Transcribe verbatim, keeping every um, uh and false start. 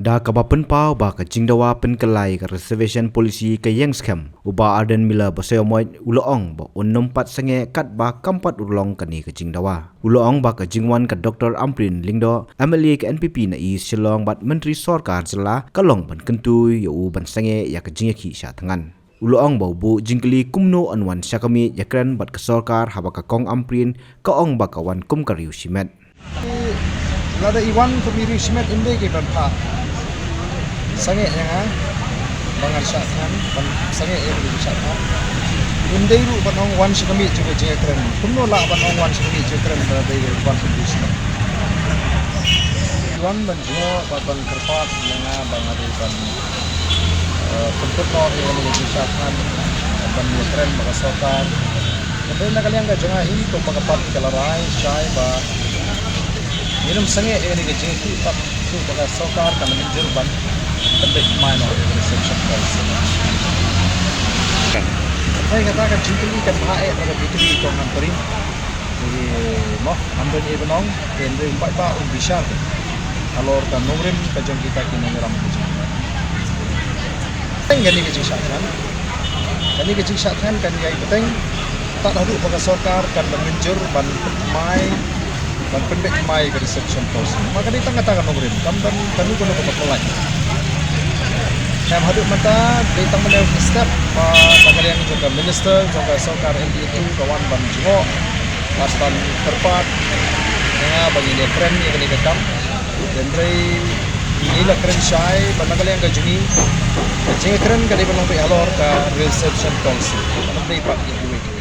Da kaba pynpaw ba ka jingdawa pynkylla ïa ka reservation policy ka ïeng skhem, u Bah Ardent Miller Basaiawmoit u la ong ba un nym pat sangeh katba kam pat urlong kane ka jingdawa. U la ong ba ka jingwan ka Doctor Ampareen Lyngdoh, M L A ka N P P na East Shillong bad Myntri Sorkar Jylla ka long ban kyntu ïa u ban sangeh ïa ka jingïakhih shah thngan. U la ong ba u buh jingkylli kumno yn wan sha ka miej ïakren bad ka sorkar haba ka Kong Ampareen ka ong ba ka wan kum ka riewshimet. Lada i wan kum i riewshimet, ym dei ki ban phah sangeh ïa nga ba ngan shah thngan, ban sangeh ïa nga ba ngan shah thngan. Ym dei ruh ban ong wan sha ka miej jong ka jingïakren. Kumno lah ban ong wan sha ka miej jingïakren lada i wan kum i riewshimet? I wan ban jngoh bad ban kyrpad ïa nga ba nga dei ban, eh, pynkut noh ïa kane ka jingshah thngan ban ïakren bad ka sorkar. Hynrei na ka liang ka jong nga hi, kum ba ka party ka la rai shai ba ngin ym sangeh ïa kane ka jingïakhih tat shuh ba ka sorkar kan mynjur ban pynbeit thymmai noh ïa ka reservation policy. Hynrei kata ka jingkylli kan bha eh na ka jingkylli i Kong Ampareen. Te mo, ngam don ei ban ong, te hynrei um paidbah un bishar halor ka nongrim ka jong kita ki nongïalam ka jong ngi. Teng kane ka jingshah thngan. Kane ka jingshah thngan kan ïai bteng tad haduh ba ka sorkar kan da mynjur ban pynbeit thymmai, ban pynbeit thymmai ka reservation policy. Ma ka dei tang kata ka nongrim, kam don kano kano kaba pynlait. Em, haduh mynta dei tang mynne u step ba na ka liang jong ka minister jong ka sorkar M P A two ka wan ban jngoh bad ban kyrpad ïa nga ba ngin ïakren ïa kane ka kam. Hynrei ngi la kren shai ba na ka liang ka jong ngi ka jingïakren ka dei ban long beit halor ka reservation policy, kam dei pat ïa kiwei ki